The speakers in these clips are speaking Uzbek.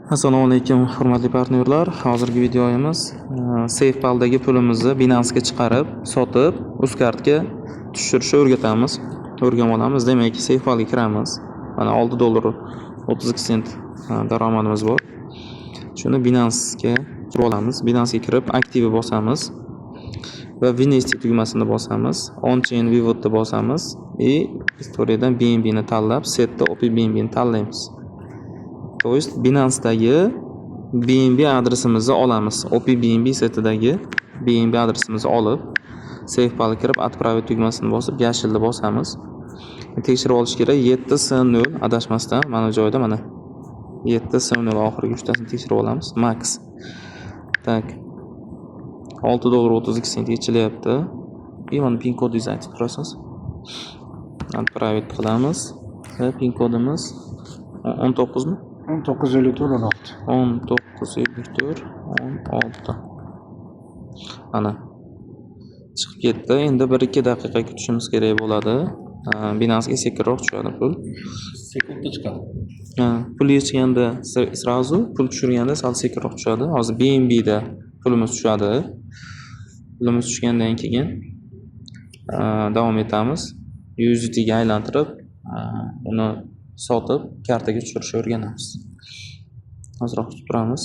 Assalomu alaykum, hurmatli partnyorlar. Hozirgi videomiz SafePal'dagi pulimizni Binance'ga chiqarib, sotib, Uzcard'ga tushirishni o'rgatamiz. O'rganib olamiz. Demak, SafePal'ga kiramiz. Mana 6 dollar 32 sent daromadimiz bor. Shuni Binance'ga kirib olamiz. Binance'ga kirib, aktivi bosamiz va Vinesti tugmasini bosamiz. On-chain Vivodni bosamiz и istoriyadan BNB ni tanlab, setda OP BNB ni tanlaymiz. То есть Binance'dagi BNB adresimizni olamiz. OP BNB setidagi BNB adresimizni olib, SafePal'ga kirib, отправить tugmasini bosib, yashilni bosamiz. Tekshirib olish kerak. 7 S 0 adashmasdan mana bu joyda mana 7 S 0 oxirgi uchtasini tekshirib olamiz. Max. Так. 6 dollar 32 sent yechilyapti. И mana pin kodingizni aytib turasiz. Отправить qilamiz. Va pin kodimiz 19 mi? 19 54 16. 19 54 16. Ana. Chiqib ketdi. Endi 1-2 daqiqa kutishimiz kerak bo'ladi. Binance'ga sekinroq tushadi pul. Sekundda chiqadi. Ha, pul yechganda сразу, pul tushirganda sal sekinroq tushadi. Hozir BNB da pulimiz tushadi. Pulimiz tushgandan keyin davom etamiz. USDT ga aylantirib, uni sotib kartaga tushirishni o'rganamiz. Ozroq kutib turamiz.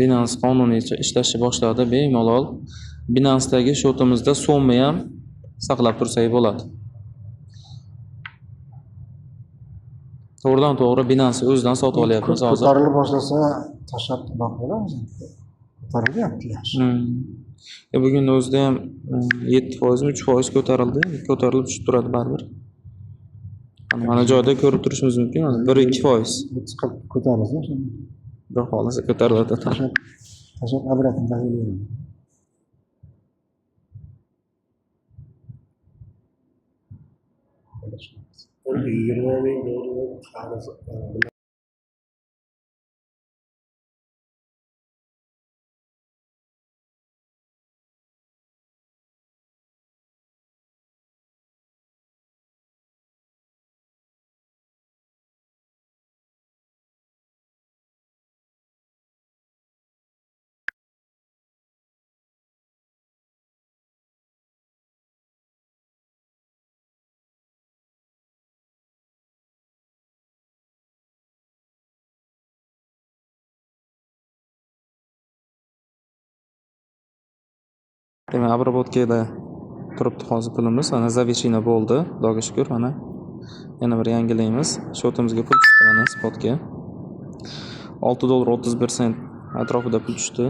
Binance qonuniy ishlashni boshladi. Bemalol Binance'dagi счёtimizda so'mni ham saqlab tursak bo'ladi. To'g'ridan to'g'ri Binance o'zidan sotib olyapmiz hozir. Ko'tarila boshlasa tashlab nima qilamiz? Ko'tarilyapti yaxshi. Bugun o'zida ham 7%, 3% ko'tarildi. Ko'tarilib tushib turadi baribir. Mana joyda ko'rib turishimiz mumkin. Mana 1-2%. 30-40 ko'tarilsa o'shanda. Xudo xohlasa ko'tariladi. Tashlab, tashlab обратно tashlayveradi. 20 ming dollar qarz bilan Demak, обработкада turibdi hozir pulimiz. Mana завершение bo'ldi. Xudoga shukr, mana yana bir yangilaymiz. Счёtimizga pul tushdi mana spotga. 6 dollar 31 sent atrofida pul tushdi.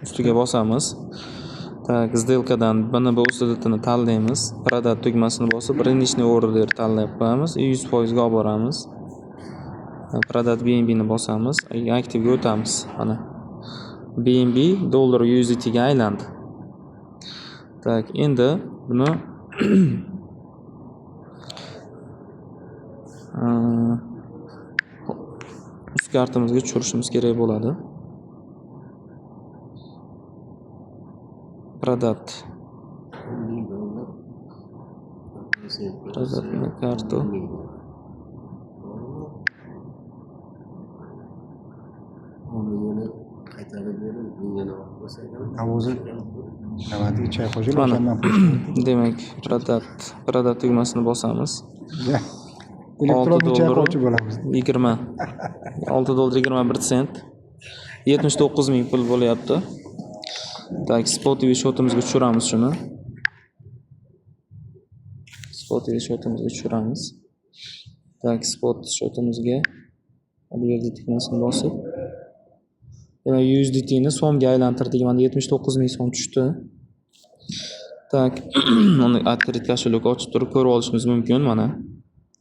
Ustiga bosamiz. Так, сделкаdan BNB USDT ni tanlaymiz. Продать tugmasini bosib, рыночный order tanlab qo'yamiz и 100% ga olib boramiz. Продать BNB ni bosamiz, aktivga o'tamiz. Mana BNB dollar USDT ga aylandi. Так, endi buni Uzcardimizga tushirishimiz kerak bo'ladi. Продать. 10 ming dollar. Продать на карту. Uni yana qaytarib berib, yana olib qo'ysak ham. O'zi navbatga choy qo'shib Mana. o'shandan pul chiqadi. Demak, продать, продать tugmasini bosamiz. Ya. Elektron 6 choy dollar qovchi bo'lamiz. 20 6 dollar 21 sent. 79 ming pul bo'lyapti. Так, Spotify счёtimizga tushiramiz shuni. Spotify счёtimizga tushiramiz. Так, spot счёtimizga bu yerda tugmasini bosib, demak, USDT ni so'mga aylantirdik. Mana 79 ming so'm tushdi. Так, uni открыть кошелек ochib turib ko'rib olishimiz mumkin mana.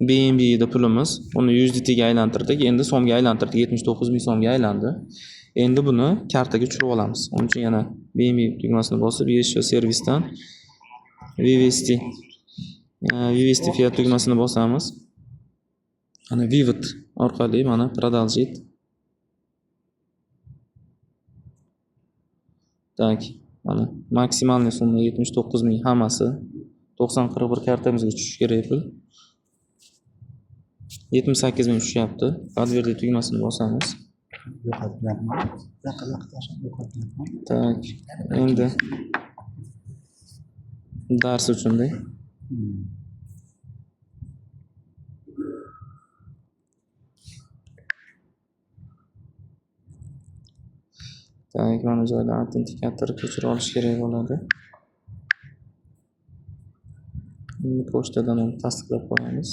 BNB edi pulimiz. Uni USDT ga aylantirdik. Endi so'mga aylantirdik. 79 ming so'mga aylandi. Endi buni kartaga tushirib olamiz. Uning uchun yana BNB tugmasini bosib, еще servisdan Vivesti, Vivesti fiat tugmasini bosamiz. Mana Vivid orqali mana продолжить. Так. Mana maksimalniy summa 79 000, hammasi 9041 kartamizga tushishi kerak pul. 78 000 tushyapti. Подтвердить tugmasini bosamiz. Yo'qotyapman. Yoqqa, yoqqa tashlab yo'qotyapman. Так, endi dars uchun-da. Так, mana joyda autentikator ko'chirib olish kerak bo'ladi. Endi pochtadan uni tasdiqlab qo'yamiz.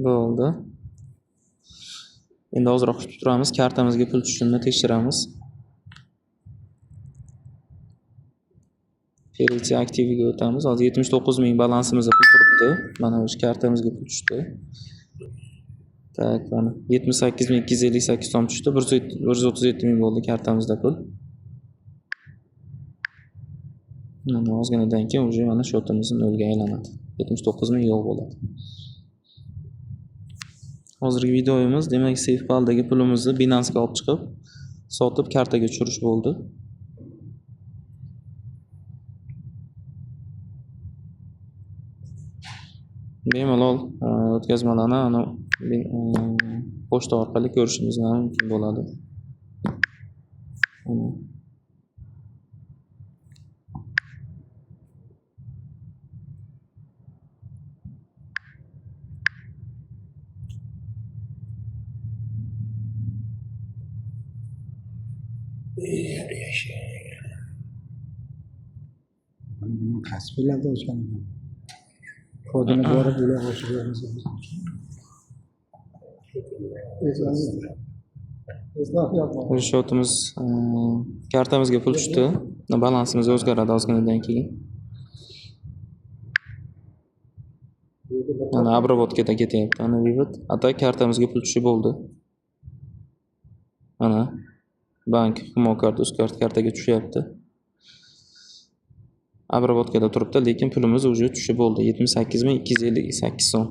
Bo'ldi. Endi ozroq kutib turamiz, kartamizga pul tushishini tekshiramiz. Перейти активы ga o'tamiz. Hozir 79 000 balansimizda pul turibdi. Mana o'sha kartamizga pul tushdi. Так, mana 78 258 so'm tushdi. 137 000 bo'ldi kartamizda pul. Mana ozginadan keyin уже mana счёт imiz nolga aylanadi. 79 000 yo'q bo'ladi. Hozirgi videomiz, demak, SafePal'dagi pulimizni Binance'ga olib chiqib, sotib kartaga tushirish bo'ldi. Bemalol o'tkazmalarni ana pochta orqali ko'rishimiz ham mumkin bo'ladi. Mana. Buni qaysi filialda ochgan ekan? Kodini borib ular ochib beramiz. Eslab. O'sha счёт imiz kartamizga pul tushdi. Balansimiz o'zgaradi ozginadan keyin. Mana обработка da ketyapti. Ana вывод. А так kartamizga pul tushib bo'ldi. Mana bank Humo kart, Uzcard kartaga tushyapti. Обработка da turibdi, lekin pulimiz уже tushib bo'ldi. 78 258 so'm.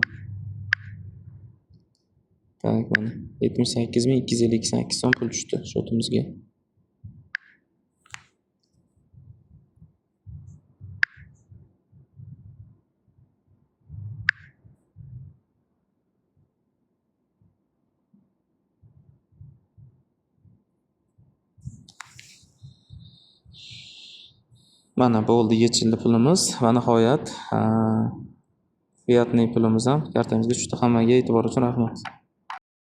Так, mana 78 258 so'm pul tushdi счёт imizga. Mana bo'ldi, yechildi pulimiz va nihoyat, фиатный pulimiz ham kartamizga tushdi. Hammaga e'tibor uchun rahmat.